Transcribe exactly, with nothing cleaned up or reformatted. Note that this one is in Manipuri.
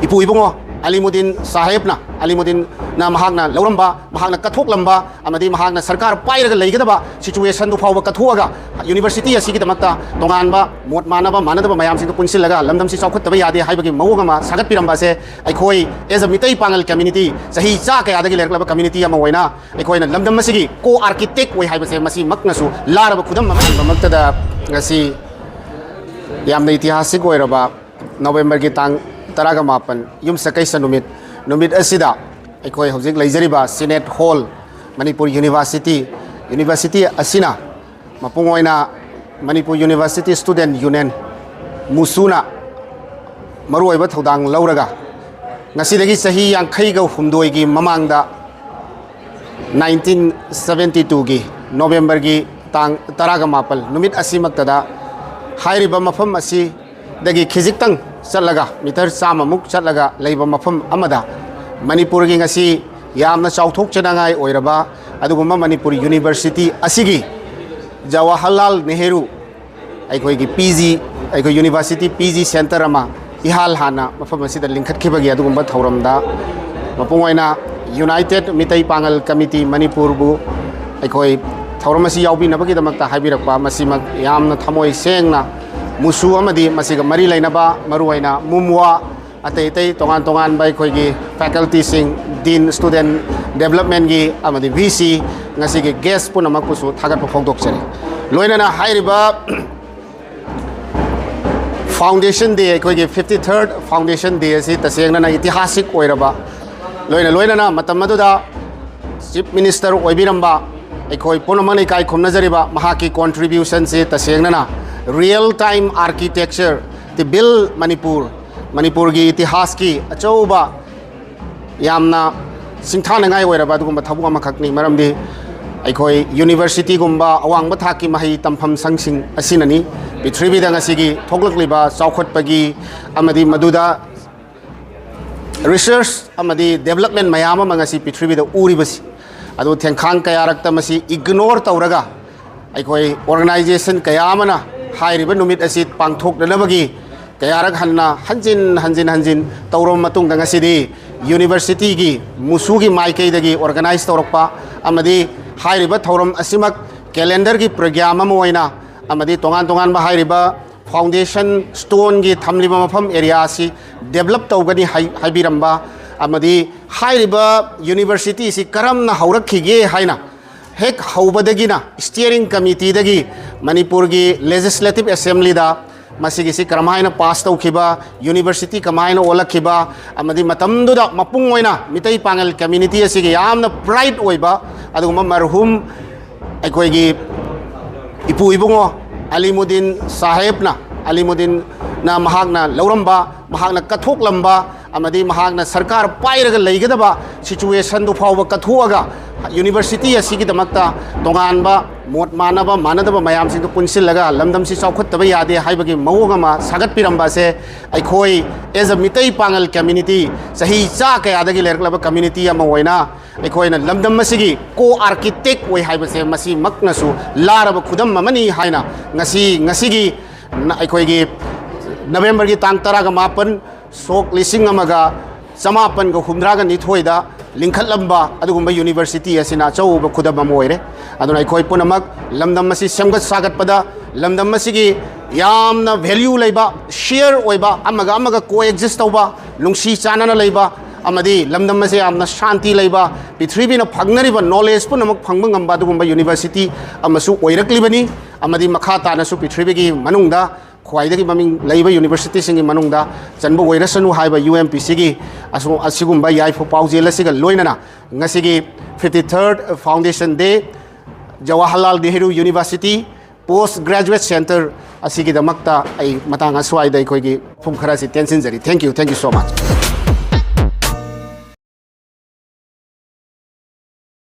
ꯏꯄꯨ ꯏꯕꯨꯡꯉꯣ ꯑꯂꯤꯃꯨꯗꯤꯟ ꯁꯥꯍꯦꯕꯅ, ꯑꯂꯤꯃꯨꯗꯤꯟꯅ ꯃꯍꯥꯛꯅ ꯂꯧꯔꯝꯕ, ꯃꯍꯥꯛꯅ ꯀꯠꯊꯣꯛꯂꯝꯕ ꯑꯃꯗꯤ ꯃꯍꯥꯛꯅ ꯁꯔꯀꯥꯔ ꯄꯥꯏꯔꯒ ꯂꯩꯒꯗꯕ ꯁꯤꯆꯨꯋꯦꯁꯟꯗꯨ ꯐꯥꯎꯕ ꯀꯠꯊꯣꯛꯑꯒ ꯌꯨꯅꯤꯚꯔꯁꯤꯇꯤ ꯑꯁꯤꯒꯤꯗꯃꯛꯇ ꯇꯣꯉꯥꯟꯕ ꯃꯣꯠ ꯃꯥꯟꯅꯕ ꯃꯥꯟꯅꯗꯕ ꯃꯌꯥꯝꯁꯤꯡꯗꯨ ꯄꯨꯟꯁꯤꯜꯂꯒ ꯂꯝꯗꯝꯁꯤ ꯆꯥꯎꯈꯠꯇꯕ ꯌꯥꯗꯦ ꯍꯥꯏꯕꯒꯤ ꯃꯑꯣꯡ ꯑꯃ ꯁꯥꯒꯠꯄꯤꯔꯝꯕ ꯑꯁꯦ ꯑꯩꯈꯣꯏ as a Meetei Pangal community, ꯆꯍꯤ ꯆꯥ ꯀꯌꯥꯗꯒꯤ ꯂꯩꯔꯛꯂꯕ ꯀꯝꯃ꯭ꯌꯨꯅꯤꯇꯤ ꯑꯃ ꯑꯣꯏꯅ ꯑꯩꯈꯣꯏꯅ ꯂꯝꯗꯝ ꯑꯁꯤꯒꯤ ꯀꯣ ꯑꯥꯔꯀꯤꯇꯦꯛ ꯑꯣꯏ ꯍꯥꯏꯕꯁꯦ ꯃꯁꯤꯃꯛꯅꯁꯨ ꯂꯥꯔꯕ ꯈꯨꯗꯝ ꯑꯃꯅꯤ꯫ ꯃꯛꯇꯗ ꯉꯁꯤ ꯌꯥꯝꯅ ꯏꯇꯤꯍꯥꯁꯤꯛ ꯑꯣꯏꯔꯕ ꯅꯣꯕꯦꯝꯕꯔꯒꯤ ꯇꯥꯡ ꯇꯔꯥꯒ ꯃꯥꯄꯟ, ꯌꯨꯝꯁꯀꯩꯁ ꯅꯨꯃꯤꯠ, ꯅꯨꯃꯤꯠ ꯑꯁꯤꯗ ꯑꯩꯈꯣꯏ ꯍꯧꯖꯤꯛ ꯂꯩꯖꯔꯤꯕ ꯁꯤꯅꯦꯠ ꯍꯣꯜ, ꯃꯅꯤꯄꯨꯔ ꯌꯨꯅꯤꯚꯔꯁꯤꯇꯤ, ꯌꯨꯅꯤꯚꯔꯁꯤꯇꯤ ꯑꯁꯤꯅ ꯃꯄꯨꯡ ꯑꯣꯏꯅ ꯃꯅꯤꯄꯨꯔ ꯌꯨꯅꯤꯚꯔꯁꯤꯇꯤ ꯁ꯭ꯇꯨꯗꯦꯟ ꯌꯨꯅꯤꯌꯟ, ꯃꯨꯁꯨꯅ ꯃꯔꯨꯑꯣꯏꯕ ꯊꯧꯗꯥꯡ ꯂꯧꯔꯒ ꯉꯁꯤꯗꯒꯤ ꯆꯍꯤ ꯌꯥꯡꯈꯩꯒ ꯍꯨꯝꯗꯣꯏꯒꯤ ꯃꯃꯥꯡꯗ, ꯅꯥꯏꯟꯇꯤꯟ ꯁꯕꯦꯟꯇꯤ ꯇꯨꯒꯤ ꯅꯣꯕꯦꯝꯕꯔꯒꯤ ꯇꯥꯡ ꯇꯔꯥꯒ ꯃꯥꯄꯜ ꯅꯨꯃꯤꯠ ꯑꯁꯤꯃꯛꯇꯗ ꯍꯥꯏꯔꯤꯕ ꯃꯐꯝ ꯑꯁꯤꯗꯒꯤ ꯈꯤꯖꯤꯛꯇꯪ ꯆꯠꯂꯒ, ꯃꯤꯇꯔ ꯆꯥꯝꯃꯃꯨꯛ ꯆꯠꯂꯒ ꯂꯩꯕ ꯃꯐꯝ ꯑꯃꯗ ꯃꯅꯤꯄꯨꯔꯒꯤ ꯉꯁꯤ ꯌꯥꯝꯅ ꯆꯥꯎꯊꯣꯛꯆꯅꯉꯥꯏ ꯑꯣꯏꯔꯕ ꯑꯗꯨꯒꯨꯝꯕ ꯃꯅꯤꯄꯨꯔ ꯌꯨꯅꯤꯚꯔꯁꯤꯇꯤ ꯑꯁꯤꯒꯤ ꯖꯋꯥꯍꯔꯂꯥꯜ ꯅꯦꯍꯔꯨ ꯑꯩꯈꯣꯏꯒꯤ ꯄꯤ ꯖꯤ, ꯑꯩꯈꯣꯏ ꯌꯨꯅꯤꯚꯔꯁꯤꯇꯤ ꯄꯤ ꯖꯤ ꯁꯦꯟꯇꯔ ꯑꯃ ꯏꯍꯥꯟ ꯍꯥꯟꯅ ꯃꯐꯝ ꯑꯁꯤꯗ ꯂꯤꯡꯈꯠꯈꯤꯕꯒꯤ ꯑꯗꯨꯒꯨꯝꯕ ꯊꯧꯔꯝꯗ ꯃꯄꯨꯡ ꯑꯣꯏꯅ ꯌꯨꯅꯥꯏꯇꯦꯠ ꯃꯤꯇꯩ ꯄꯥꯉꯜ ꯀꯃꯤꯇꯤ ꯃꯅꯤꯄꯨꯔꯕꯨ ꯑꯩꯈꯣꯏ ꯊꯧꯔꯝ ꯑꯁꯤ ꯌꯥꯎꯕꯤꯅꯕꯒꯤꯗꯃꯛꯇ ꯍꯥꯏꯕꯤꯔꯛꯄ, ꯃꯁꯤꯃꯛ ꯌꯥꯝꯅ ꯊꯃꯣꯏ ꯁꯦꯡꯅ ꯃꯨꯁꯨ ꯑꯃꯗꯤ ꯃꯁꯤꯒ ꯃꯔꯤ ꯂꯩꯅꯕ ꯃꯔꯨꯑꯣꯏꯅ ꯃꯨꯝꯋꯥ, ꯑꯇꯩ ꯑꯇꯩ ꯇꯣꯉꯥꯟ ꯇꯣꯉꯥꯟꯕ ꯑꯩꯈꯣꯏꯒꯤ ꯐꯦꯀꯜꯇꯤꯁꯤꯡ, ꯗꯤꯟ, ꯁ꯭ꯇꯨꯗꯦꯟ ꯗꯦꯕꯂꯞꯃꯦꯟꯒꯤ ꯑꯃꯗꯤ ꯚꯤ ꯁꯤ, ꯉꯁꯤꯒꯤ ꯒꯦꯁ ꯄꯨꯝꯅꯃꯛꯄꯨꯁꯨ ꯊꯥꯒꯠꯄ ꯐꯣꯡꯗꯣꯛꯆꯔꯤ꯫ ꯂꯣꯏꯅꯅ ꯍꯥꯏꯔꯤꯕ ꯐꯥꯎꯟꯗꯦꯁꯟ ꯗꯦ, ꯑꯩꯈꯣꯏꯒꯤ ꯐꯤꯐꯇꯤ ꯊꯔꯠ ꯐꯥꯎꯟꯗꯦꯁꯟ ꯗꯦ ꯑꯁꯤ ꯇꯁꯦꯡꯅꯅ ꯏꯇꯤꯍꯥꯁꯤꯛ ꯑꯣꯏꯔꯕ, ꯂꯣꯏꯅ ꯂꯣꯏꯅꯅ ꯃꯇꯝ ꯑꯗꯨꯗ ꯆꯤꯐ ꯃꯤꯅꯤꯁꯇꯔ ꯑꯣꯏꯕꯤꯔꯝꯕ ꯑꯩꯈꯣꯏ ꯄꯨꯝꯅꯃꯛꯅ ꯏꯀꯥꯏ ꯈꯨꯝꯅꯖꯔꯤꯕ ꯃꯍꯥꯛꯀꯤ ꯀꯣꯟꯇ꯭ꯔꯤꯕ꯭ꯌꯨꯁꯟꯁꯤ ꯇꯁꯦꯡꯅꯅ real time architecture to build Manipur, ꯃꯅꯤꯄꯨꯔꯒꯤ ꯏꯇꯤꯍꯥꯁꯀꯤ ꯑꯆꯧꯕ ꯌꯥꯝꯅ ꯁꯤꯡꯊꯥꯅꯤꯡꯉꯥꯏ ꯑꯣꯏꯔꯕ ꯑꯗꯨꯒꯨꯝꯕ ꯊꯕꯛ ꯑꯃꯈꯛꯅꯤ꯫ ꯃꯔꯝꯗꯤ ꯑꯩꯈꯣꯏ ꯌꯨꯅꯤꯚꯔꯁꯤꯇꯤꯒꯨꯝꯕ ꯑꯋꯥꯡꯕ ꯊꯥꯛꯀꯤ ꯃꯍꯩ ꯇꯝꯐꯝ ꯁꯪꯁꯤꯡ ꯑꯁꯤꯅꯅꯤ ꯄ꯭ꯔꯤꯊꯤꯕꯤꯗ ꯉꯁꯤꯒꯤ ꯊꯣꯛꯂꯛꯂꯤꯕ ꯆꯥꯎꯈꯠꯄꯒꯤ ꯑꯃꯗꯤ ꯃꯗꯨꯗ ꯔꯤꯁꯔꯁ ꯑꯃꯗꯤ ꯗꯦꯕꯂꯞꯃꯦꯟ ꯃꯌꯥꯝ ꯑꯃ ꯉꯁꯤ ꯄ꯭ꯔꯤꯊꯤꯕꯤꯗ ꯎꯔꯤꯕꯁꯤ꯫ ꯑꯗꯨ ꯊꯦꯡꯈꯥꯡ ꯀꯌꯥꯔꯛꯇ ꯃꯁꯤ ꯏꯒꯅꯣꯔ ꯇꯧꯔꯒ ꯑꯩꯈꯣꯏ ꯑꯣꯔꯒꯅꯥꯏꯖꯦꯁꯟ ꯀꯌꯥ ꯑꯃꯅ ꯍꯥꯏꯔꯤꯕ ꯅꯨꯃꯤꯠ ꯑꯁꯤ ꯄꯥꯡꯊꯣꯛꯅꯅꯕꯒꯤ ꯀꯌꯥꯔꯛ ꯍꯟꯅ ꯍꯟꯖꯤꯟ ꯍꯟꯖꯤꯟ ꯍꯟꯖꯤꯟ ꯇꯧꯔꯕ ꯃꯇꯨꯡꯗ ꯉꯁꯤꯗꯤ universityꯒꯤ ꯃꯨꯁꯨꯒꯤ ꯃꯥꯏꯀꯩꯗꯒꯤ organize ꯇꯧꯔꯛꯄ ꯑꯃꯗꯤ ꯍꯥꯏꯔꯤꯕ ꯊꯧꯔꯝ ꯑꯁꯤꯃꯛ calendarꯒꯤ program ꯑꯃ ꯑꯣꯏꯅ ꯑꯃꯗꯤ ꯇꯣꯉꯥꯟ ꯇꯣꯉꯥꯟꯕ ꯍꯥꯏꯔꯤꯕ foundation stoneꯒꯤ ꯊꯝꯂꯤꯕ ꯃꯐꯝ area ꯑꯁꯤ develop ꯇꯧꯒꯅꯤ ꯍꯥꯏ-, ꯍꯥꯏꯕꯤꯔꯝꯕ ꯑꯃꯗꯤ ꯍꯥꯏꯔꯤꯕ universityꯁꯤ ꯀꯔꯝꯅ ꯍꯧꯔꯛꯈꯤꯒꯦ ꯍꯥꯏꯅ ꯍꯦꯛ ꯍꯧꯕꯗꯒꯤꯅ steering committeeꯗꯒꯤ ꯃꯅꯤꯄꯨꯔꯒꯤ Legislative Assemblyꯗ ꯃꯁꯤꯒꯤꯁꯤ ꯀꯔꯝꯍꯥꯏꯅ pass ꯇꯧꯈꯤꯕ, university ꯀꯃꯥꯏꯅ ꯑꯣꯜꯂꯛꯈꯤꯕ, ꯑꯃꯗꯤ ꯃꯇꯝꯗꯨꯗ ꯃꯄꯨꯡ ꯑꯣꯏꯅ ꯃꯤꯇꯩ ꯄꯥꯉꯜ community ꯑꯁꯤꯒꯤ ꯌꯥꯝꯅ pride ꯑꯣꯏꯕ ꯑꯗꯨꯒꯨꯝꯕ ꯃꯔꯍꯨꯝ ꯑꯩꯈꯣꯏꯒꯤ ꯏꯄꯨ ꯏꯕꯨꯡꯉꯣ ꯑꯂꯤꯃꯨꯗꯤꯟ ꯁꯥꯍꯦꯕꯅ, ꯑꯂꯤꯃꯨꯗꯤꯟꯅ ꯃꯍꯥꯛꯅ ꯂꯧꯔꯝꯕ, ꯃꯍꯥꯛꯅ ꯀꯠꯊꯣꯛꯂꯝꯕ ꯑꯃꯗꯤ ꯃꯍꯥꯛꯅ ꯁꯔꯀꯥꯔ ꯄꯥꯏꯔꯒ ꯂꯩꯒꯗꯕ situationꯗꯨ ꯐꯥꯎꯕ ꯀꯠꯊꯣꯛꯑꯒ university ꯑꯁꯤꯒꯤꯗꯃꯛꯇ ꯇꯣꯉꯥꯟꯕ ꯃꯣꯠ ꯃꯥꯟꯅꯕ ꯃꯥꯟꯅꯗꯕ ꯃꯌꯥꯝꯁꯤꯡꯗꯨ ꯄꯨꯟꯁꯤꯜꯂꯒ ꯂꯝꯗꯝꯁꯤ ꯆꯥꯎꯈꯠꯇꯕ ꯌꯥꯗꯦ ꯍꯥꯏꯕꯒꯤ ꯃꯑꯣꯡ ꯑꯃ ꯁꯥꯒꯠꯄꯤꯔꯝꯕ ꯑꯁꯦ ꯑꯩꯈꯣꯏ as a Meetei Pangal community, ꯆꯍꯤ ꯆꯥ ꯀꯌꯥꯗꯒꯤ ꯂꯩꯔꯛꯂꯕ community ꯑꯃ ꯑꯣꯏꯅ ꯑꯩꯈꯣꯏꯅ ꯂꯝꯗꯝ ꯑꯁꯤꯒꯤ co-architect ꯑꯣꯏ ꯍꯥꯏꯕꯁꯦ ꯃꯁꯤꯃꯛꯅꯁꯨ ꯂꯥꯔꯕ ꯈꯨꯗꯝ ꯑꯃꯅꯤ ꯍꯥꯏꯅ ꯉꯁꯤ, ꯉꯁꯤꯒꯤ ꯅ-, ꯑꯩꯈꯣꯏꯒꯤ Novemberꯒꯤ ꯇꯥꯡ ꯇꯔꯥꯒ ꯃꯥꯄꯟ, ꯁꯣꯛ ꯂꯤꯁꯤꯡ ꯑꯃꯒ ꯆꯃꯥꯄꯟꯒ ꯍꯨꯝꯗ꯭ꯔꯥꯒ ꯅꯤꯊꯣꯏꯗ ꯂꯤꯡꯈꯠꯂꯝꯕ ꯑꯗꯨꯒꯨꯝꯕ university ꯑꯁꯤꯅ ꯑꯆꯧꯕ ꯈꯨꯗꯝ ꯑꯃ ꯑꯣꯏꯔꯦ꯫ ꯑꯗꯨꯅ ꯑꯩꯈꯣꯏ ꯄꯨꯝꯅꯃꯛ ꯂꯝꯗꯝ ꯑꯁꯤ ꯁꯦꯝꯒꯠ ꯁꯥꯒꯠꯄꯗ, ꯂꯝꯗꯝ ꯑꯁꯤꯒꯤ ꯌꯥꯝꯅ value ꯂꯩꯕ, share ꯑꯣꯏꯕ, ꯑꯃꯒ ꯑꯃꯒ co-exist ꯇꯧꯕ, ꯅꯨꯡꯁꯤ ꯆꯥꯟꯅꯅ ꯂꯩꯕ, ꯑꯃꯗꯤ ꯂꯝꯗꯝ ꯑꯁꯤ ꯌꯥꯝꯅ ꯁꯥꯟꯇꯤ ꯂꯩꯕ, ꯄ꯭ꯔꯤꯊꯤꯕꯤꯅ ꯐꯪꯅꯔꯤꯕ knowledge ꯄꯨꯝꯅꯃꯛ ꯐꯪꯕ ꯉꯝꯕ ꯑꯗꯨꯒꯨꯝꯕ university ꯑꯃꯁꯨ ꯑꯣꯏꯔꯛꯂꯤꯕꯅꯤ꯫ ꯑꯃꯗꯤ ꯃꯈꯥ ꯇꯥꯅꯁꯨ ꯄ꯭ꯔꯤꯊꯤꯕꯤꯒꯤ ꯃꯅꯨꯡꯗ ꯈ꯭ꯋꯥꯏꯗꯒꯤ ꯃꯃꯤꯡ ꯂꯩꯕ universityꯁꯤꯡꯒꯤ ꯃꯅꯨꯡꯗ ꯆꯟꯕ ꯑꯣꯏꯔꯁꯅꯨ ꯍꯥꯏꯕ UMPCꯒꯤ ꯑꯁꯨ-, ꯑꯁꯤꯒꯨꯝꯕ ꯌꯥꯏꯐ ꯄꯥꯎꯖꯦꯜ ꯑꯁꯤꯒ ꯂꯣꯏꯅꯅ ꯉꯁꯤꯒꯤ fifty-third Foundation Day, Jawaharlal Nehru University Post Graduate Centre ꯑꯁꯤꯒꯤꯗꯃꯛꯇ ꯑꯩ ꯃꯇꯥꯡ ꯑꯁ꯭ꯋꯥꯏꯗ ꯑꯩꯈꯣꯏꯒꯤ ꯋꯥꯐꯝ ꯈꯔꯁꯤ ꯇꯦꯟꯁꯤꯟꯖꯔꯤ꯫ Thank you, thank you so much꯫